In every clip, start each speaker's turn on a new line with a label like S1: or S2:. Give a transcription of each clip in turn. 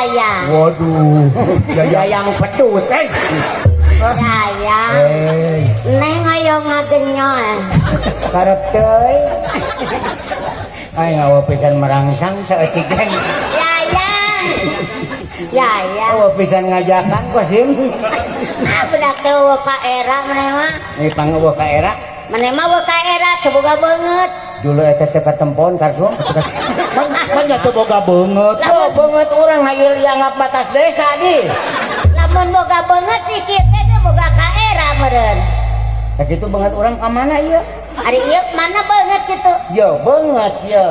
S1: Yayang.
S2: Waduh. Yayang.
S3: Yayang pedut.
S2: Eh.
S1: Yayang.
S2: Eh.
S1: Neng ayo ngagenyol.
S3: Karep teuing. Aing awa pisan merangsang saeutik geng.
S1: Yayang. Yayang.
S3: Awa pisan ngajakan kosim.
S1: Ah, budak teh euweuh ka era maneh mah.
S3: Ini pang euweuh ka era.
S1: Maneh mah euweuh ka era teu boga beungeut.
S3: Dulu eta teh katempon karsum.
S2: Kan kan nya teu boga beungeut.
S3: Oh, beungeut urang hayil dianggap batas desa di.
S1: Lamun boga beungeut sih kieu teh ge boga ka era meureun.
S3: Tah kitu beungeut urang ka mana ieu?
S1: Ari ieu mana beungeut kitu?
S3: Yo beungeut ye.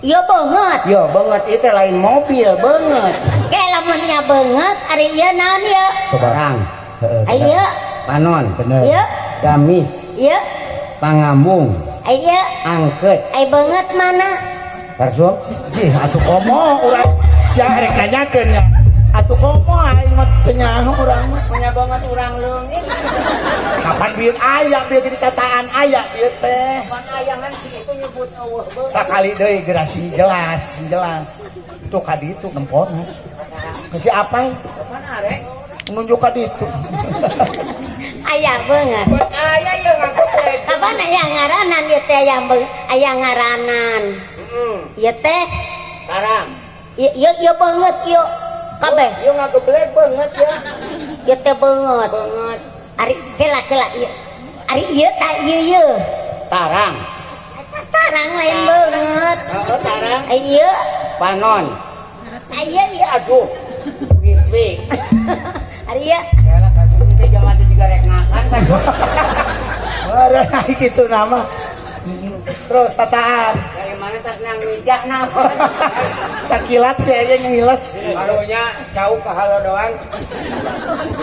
S1: Ieu beungeut.
S3: Yo beungeut itu lain mobil beungeut.
S1: Ke lamunnya beungeut ari ieu naon ieu?
S2: Coba.
S3: Barang.
S2: Heeh.
S1: Ieu.
S3: Panon.
S2: Bener.
S1: Ieu.
S3: Gamis.
S1: Ieu.
S3: Pangambung.
S1: Ieu.
S3: Angket.
S1: Ai beungeut mana?
S3: Karsum.
S2: Jih, atuh komo urang sia rek nanyakeun nya. Atuh komo aing mah teu nyaho urang mah.
S3: Punya banget urang leungit.
S2: Kapan bieu aya bieu di tataan aya bieu teh.
S3: Pan ayangan itu nyebut euweuh beungeut.
S2: Sakali deui gerasi jelas, jelas. Tuh ka ditu nempona. Ke si apa?
S3: Kapan arek?
S2: Nunjuk ka ditu.
S1: Aya beungeut.
S3: Buat aya ieu ngaku teh.
S1: Kapan aya ngaranan ieu teh aya aya ngaranan.
S3: Heeh.
S1: Ieu teh
S3: Tarang.
S1: ieu ieu ieu beungeut ieu kabeh.
S3: Ieu ngageblek beungeut ya.
S1: Ieu teh beungeut.
S3: Beungeut.
S1: Ari kela kela ieu. Ari ieu tah ieu ieu.
S3: Tarang.
S1: Eta tarang lain beungeut.
S3: Heeh, tarang.
S1: Ai ieu.
S3: Panon.
S1: Ai ieu ieu.
S3: Aduh. Pipi.
S1: Ari ieu.
S3: Yalah karsum teh zaman teh juga rek ngakan karsum.
S2: Meureun ai kitu nama. Terus tataan.
S3: Kayak mana tas nang mijak napa?
S2: Sakilat sih aja ngiles.
S3: Karunya cau ka halodoan.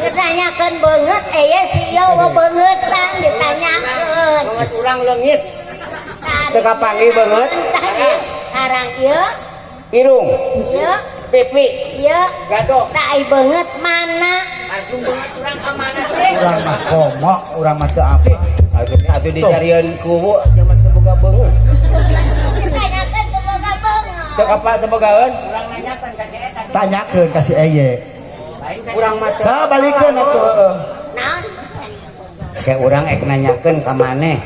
S1: Ditanyakeun beungeut aya si ieu euweuh beungeutan ditanyakeun.
S3: Beungeut urang leungit. Teu kapanggih beungeut.
S1: Tarang ieu.
S3: Irung.
S1: Ieu.
S3: Pipi.
S1: Ieu.
S3: Gadoh.
S1: Tah ai beungeut mana?
S3: Langsung beungeut urang ka mana sih?
S2: Urang mah komo, urang mah teu apa.
S3: Atuh atuh dicarian kuwu zaman teu boga beungeut.
S1: Ditanyakeun teu boga beungeut.
S3: Teu apa teu bogaeun? Urang nanyakeun ka si eta.
S2: Tanyakeun ka si Eye.
S3: Urang mah teu.
S2: Sa balikeun atuh heeh.
S1: Naon?
S3: Kayak urang ek nanyakeun ka maneh.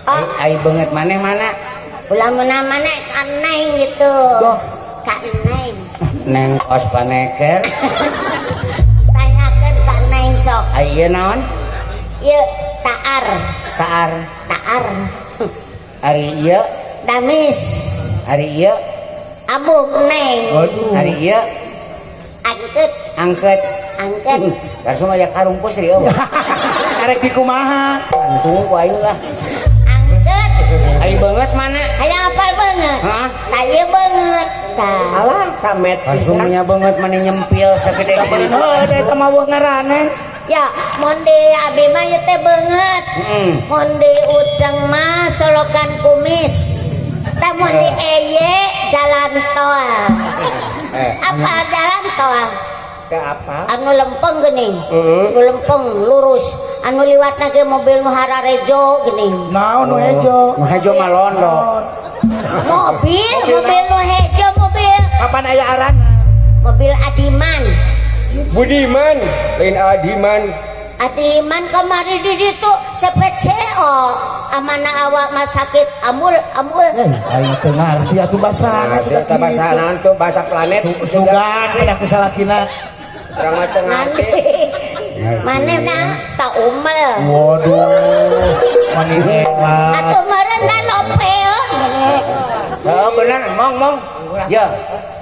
S1: Oh.
S3: Ai beungeut maneh mana?
S1: Ulah mana mana ka neng gitu.
S2: Duh.
S1: Ka neng.
S3: Neng kos paneker.
S1: Tanyakeun ka neng sok.
S3: Ai ieu naon?
S1: Ieu taar.
S3: Taar.
S1: Taar.
S3: Ari ieu,
S1: Damis.
S3: ari ieu,
S1: Abung neng.
S2: Waduh.
S3: Ari ieu
S1: Angket.
S3: Angket.
S1: Angket.
S3: Langsung aya karungkus ieu.
S2: Arek di kumaha?
S3: Gantung ku aing lah.
S1: Angket.
S3: Ai beungeut mana?
S1: Hayang apal beungeut?
S3: Hah?
S1: Tah ieu beungeut. Tah.
S4: Alah, samet.
S3: Langsung nya beungeut mana nyempil sagede
S2: Heuh, da eta mah euweuh ngaranna.
S1: Ya, mun di abi mah ieu teh beungeut.
S3: Heeh.
S1: Mun di Uceng mah solokan kumis. Tah mun di Eye jalan tol.
S3: Eh,
S1: Apa jalan tol?
S3: ke apa?
S1: Anu lempeng geuning.
S3: Heeh.
S1: Anu lempeng lurus. Anu liwatna ge mobil nu hararejo geuning.
S2: Naon nu hejo?
S3: Nu hejo mah londo.
S1: Mobil, mobil nu hejo mobil.
S2: Kapan aya arana?
S1: Mobil Adiman.
S4: Budiman, lain Adiman.
S1: Adiman kamari di ditu CPCO. Amana awak mah sakit amul amul.
S2: Eh, aing teu ngarti atuh basana.
S4: Eta bahasa naon tuh, bahasa planet.
S2: Sugan pada ku salakina.
S4: Urang mah teu ngarti.
S1: Maneh na tak umel.
S2: Waduh, mani elat.
S1: Atuh meureun da lopeun.
S3: Heeh bener, mong mong. Ya.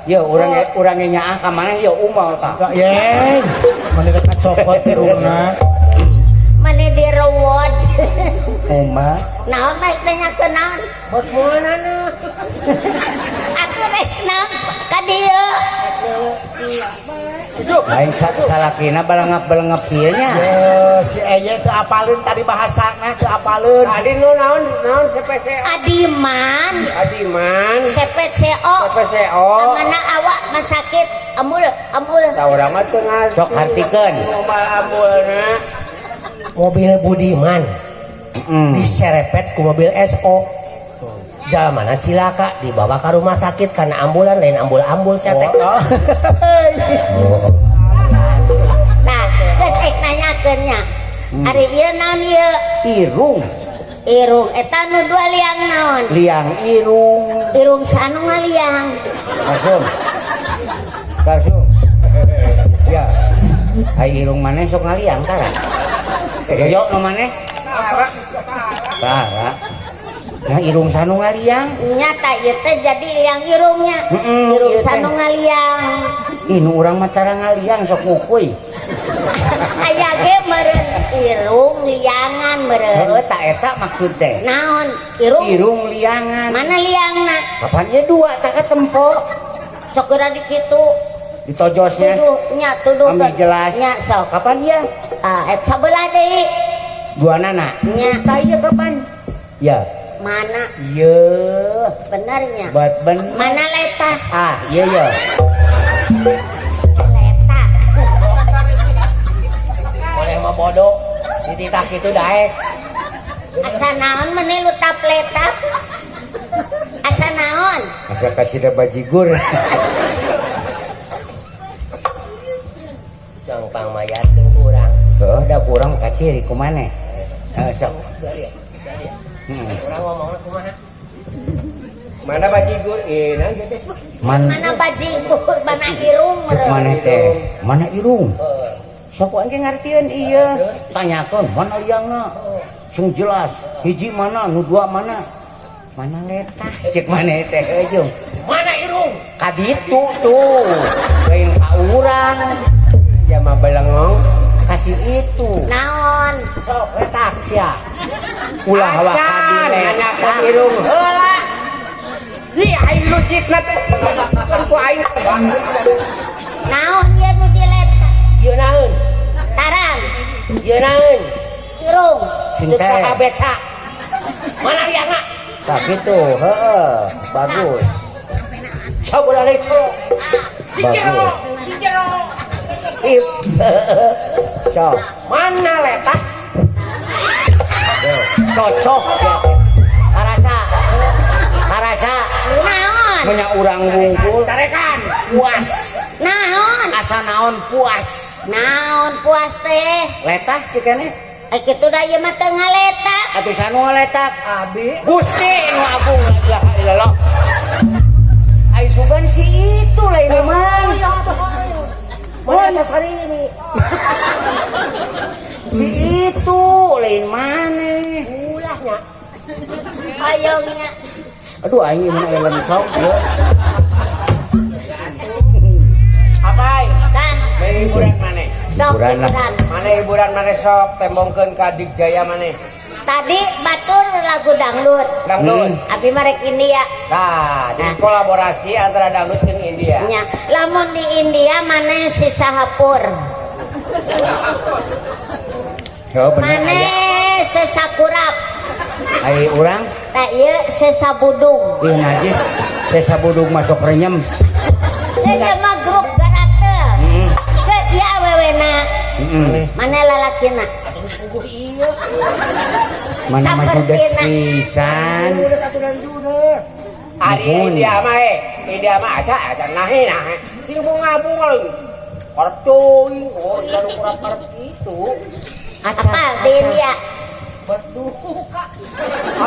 S3: Ya urang urang nyaah ka mana ya umal tah.
S2: Ye, mani rek kacokot irungna.
S1: Maneh direwod.
S2: Uma.
S1: Naon naik nanyakeun naon?
S4: Bot mana na?
S1: Atuh rek naon ka dieu?
S3: Lain salakina balengap-balengap kieu nya.
S2: Ye, si Eye teu apaleun tadi bahasana teu apaleun.
S4: Tadi nu naon naon CPCO?
S1: Adiman.
S4: Adiman.
S1: CPCO.
S4: CPCO.
S1: Amana awak mah sakit amul amul.
S4: Tah urang mah teu ngarti.
S3: Sok hartikeun.
S4: Umal amulna.
S5: Mobil Budiman
S3: Heeh.
S5: diserepet ku mobil SO. Jalmana cilaka dibawa ke rumah sakit karena ambulan lain ambul-ambul sia teh.
S2: Oh.
S1: Nah, geus ek nanyakeun nya. Ari ieu naon ieu?
S3: Irung.
S1: Irung eta nu dua liang naon?
S3: Liang irung.
S1: Irung sanu ngaliang.
S3: Karsum. Karsum. Ya. Ai irung maneh sok ngaliang tara. Yoyo nu maneh? Tara. Nah irung sanu ngaliang.
S1: Nyata ieu teh jadi liang irungnya. Irung
S3: ieu teh.
S1: sanu ngaliang.
S3: Ih nu urang mah tara ngaliang sok ngukuy.
S1: Aya ge meureun irung liangan meureun.
S3: Heueuh ta eta maksud teh.
S1: Naon? Irung?
S3: Irung liangan.
S1: Mana liangna?
S3: Kapan ieu dua tak ketempo
S1: Sok geura di kitu.
S3: ditojosnya.
S1: Tuduh nya tuduh.
S3: Ambil jelas.
S1: Nya sok.
S3: Kapan ya?
S1: Ah, et sabelah deui.
S3: Dua nana.
S1: Nya.
S3: Tah ieu kapan? Ya.
S1: Mana
S3: Ieu.
S1: benernya?
S3: Bat ben.
S1: Mana letah?
S3: Ah, iya iya.
S1: Letah.
S5: Boleh mah bodoh. Dititah kitu daek.
S1: Asa naon meni lu tap letap? Asa naon?
S3: Asa kacida bajigur.
S5: Jang pangmayatkeun ku urang.
S3: Heuh, da kurang kaciri ku maneh. Heuh, sok.
S5: Urang ngomongna kumaha?
S4: Mana bajigur? Eh, naon ieu teh?
S3: Man
S1: Mana bajigur, mana irung
S3: cek
S1: meureun.
S3: maneh teh? Mana irung? Sok engke ngartieun ieu. Tanyakeun mana liangna? Sing jelas, hiji mana, nu dua mana? Mana letah? Cek maneh teh heuh jeung.
S5: Mana irung?
S3: Ka ditu tuh. Lain ka urang.
S4: Ya mah belengong.
S3: Kasih itu.
S1: Naon?
S5: Sok letak sia.
S3: Ulah waka
S4: Acan,
S3: di
S4: nanyakeun irung heula. Ih, aing lucitna teh. Kan ku aing.
S1: Naon ieu nu diletak?
S5: Ieu naon?
S1: Tarang,
S5: Ieu naon?
S1: irung.
S3: Sing
S5: Cek
S3: teh.
S5: saha beca. Mana liangna?
S3: Tah kitu, heeh, bagus.
S5: Sabelah deui colok.
S3: Bagus. Sip. Sok.
S5: Mana letah?
S3: Cocok sia teh. Karasa. Karasa
S1: Naon?
S3: nya urang wungkul
S5: Carekan.
S3: puas.
S1: Naon?
S3: Asa naon puas.
S1: Naon puas teh?
S3: Letah cikene.
S1: Eh kitu da ieu mah teu ngaletak.
S3: Atuh sanu ngaletak.
S5: Abi.
S3: Gusti nu agung la ilaha illallah. Ai sugan si itu lain mah.
S5: Mana sasari ini?
S3: Si itu lain maneh.
S5: Ulahnya.
S1: Hoyongnya.
S3: Aduh aing ieu mah aya lengsok ieu.
S4: Apa?
S1: Kan
S4: Main hiburan maneh.
S1: sok
S3: Hiburan lah.
S1: hiburan.
S4: Mana hiburan maneh sok tembongkeun ka Digjaya maneh.
S1: Tadi batur lagu dangdut.
S4: Dangdut.
S1: Abi mah rek India.
S4: Nah, jadi kolaborasi antara dangdut jeung India.
S1: Nya, lamun di India maneh si Sahapur.
S3: Heuh bener aya.
S1: Maneh sesakurap.
S3: Ai urang
S1: Tah ieu sesabudung.
S3: ih najis sesabudung masuk renyem.
S1: Teh mah grup garate.
S3: Heeh.
S1: Ke ieu awewena.
S3: Heeh.
S1: Mana lalakina?
S3: Mana mah judes
S1: Sapertina.
S3: pisan.
S4: Ari
S3: Nuhun.
S4: India mah India mah aca aca nahe nahe. Sing bunga-bunga leuh. Karep teuing, oh baru kurang karep kitu.
S1: Apa di India?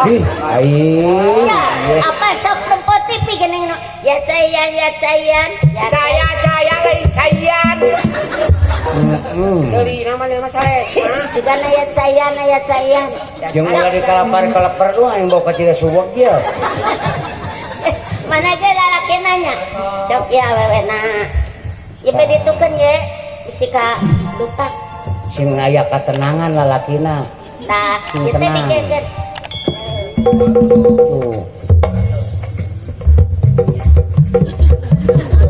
S3: Ih, aing.
S1: Iya, apa sok nempo TV geuning nu. Ya cayan, ya cayan. Ya
S4: Caya caya lain cayan.
S3: Heeh.
S4: Ceuli namanya mah sae.
S1: Sugana ya cayan, ya cayan.
S3: Jeung ulah dikalapar-kalapar lu aing bawa ka cira suweg ieu.
S1: Mana ge lalakina nya? Sok ya awewena. Ieu bade ditukeun ye. Bisi ka lupa.
S3: Sing aya katenangan lalakina.
S1: Tah,
S3: Sing
S1: ieu teh
S3: tenang.
S1: dikekeun.
S3: Tuh.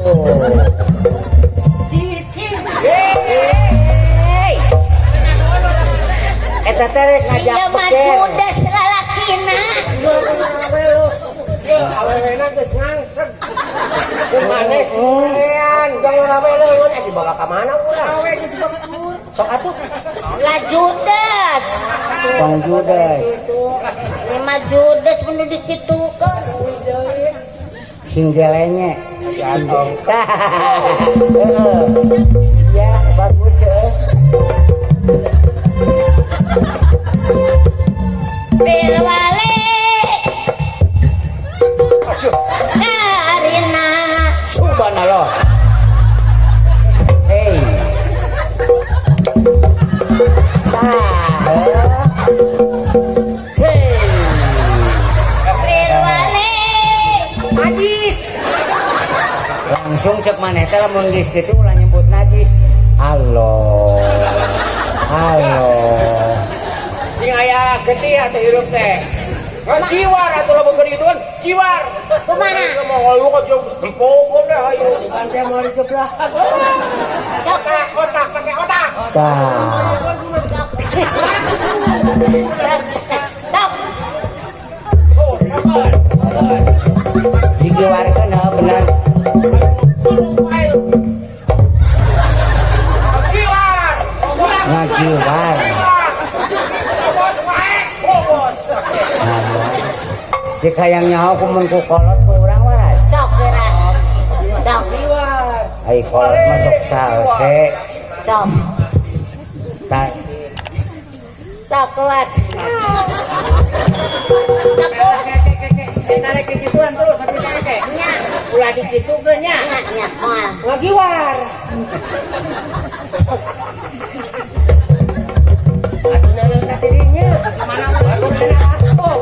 S3: Tuh.
S1: Cicing.
S3: Hey. Eta teh rek ngajak
S1: Sia mah
S3: beker.
S1: judes lalakina.
S4: Awewena geus ngangseg. Jeung maneh sieun,
S5: Jangan rawe leungeun eh dibawa ka mana urang?
S4: awe geus bekur.
S3: Sok atuh.
S1: Lah judes.
S3: Tong judes.
S1: Ini mah judes mun dikitukeun.
S3: Sing gelenye.
S4: Jatong.
S3: Ya, bagus heuh.
S1: Bilwale Karina
S3: Subhanallah. Hey. Tah. Cing.
S1: Bilwale
S3: Najis. Langsung cek maneh teh lamun geus kitu ulah nyebut najis. Allah. Allah.
S4: Sing aya getih atuh hirup teh. Ngajiwar atuh lamun keur itu kan jiwar.
S1: Kumaha?
S4: Mau ngalu ka jeung pokon deh ayo.
S5: Kan teh mau dijeblak.
S4: Otak, otak pakai otak.
S3: Tah.
S1: Stop.
S4: Oh, kapan?
S3: Digiwarkeun heuh bener.
S4: Jiwar.
S3: Ngagiwar.
S4: Bos wae, bos.
S3: Cek hayang nyaho ku mun ku kolot ku urang waras.
S1: Sok geura. Sok.
S3: Ai kolot masuk salse.
S1: Sok.
S3: Tah.
S1: Sok kuat. Sok kuat.
S5: Eta rek kikituan terus tapi teh teh.
S1: Nya,
S5: Ulah dikitukeun nya.
S1: nya, nya, moal.
S5: Ngagiwar. Atuh naleun ka dirinya. Mana atuh atuh.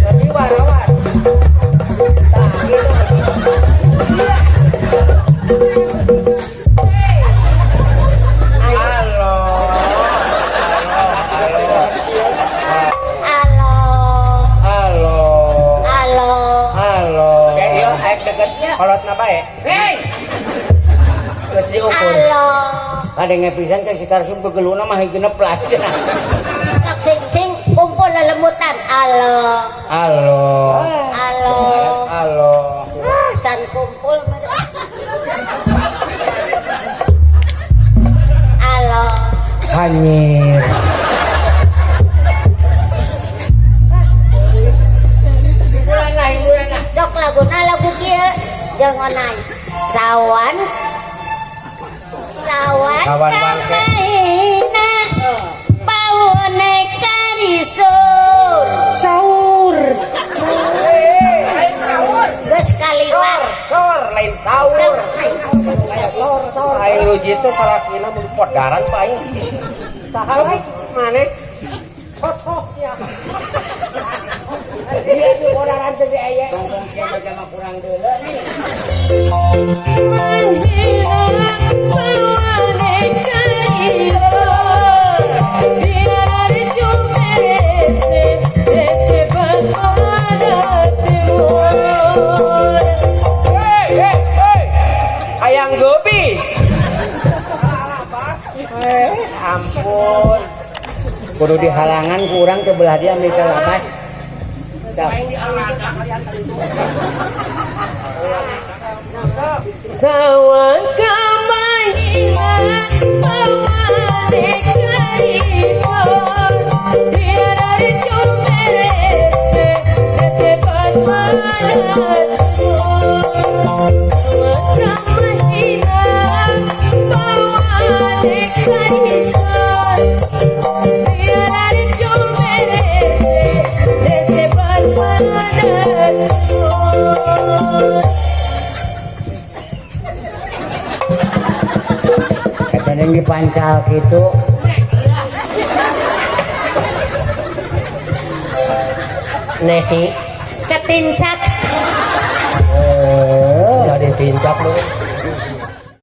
S5: Ngagiwar awas. Tah gitu.
S4: Halo. Halo.
S1: Halo.
S4: Halo.
S1: Halo.
S4: Halo. Kayak ieu aek deket kolotna bae.
S5: Hei. Geus diukur.
S1: Halo.
S3: Kadenge pisan cek si Karsum gegeluna mah genep las cenah.
S1: Sok sing sing kumpul lelemutan. Halo.
S3: Halo.
S1: Halo.
S3: Halo.
S1: Ah, can kumpul mere. Halo.
S3: Hanyir.
S5: Hiburan lah, hiburan lah.
S1: Sok laguna lagu kieu jeung onai. Sawan Sawan
S4: Sawan wangke.
S1: kamaina paune karisur.
S3: Sahur.
S4: Lain sahur.
S1: Geus kaliwat.
S4: Sor, lain sahur. Sor, sor. Aing ruji teh salakina mun podaran pa aing. Saha we maneh? Cocok ya.
S5: Dia di podaran teh si aya.
S3: Tongkong sia mah kurang deuleu nih.
S4: Hei, hei, hei. Hayang geubis. Eh, ampun.
S3: Kudu dihalangan ku urang ke belah dia ambil labas.
S6: Sawan kamaina pawane karisur biar merese rete kamaina pawane karisur biar merese rete
S3: Eta yang dipancal gitu.
S5: Nehi
S1: Ketincak.
S5: udah ditincak lu.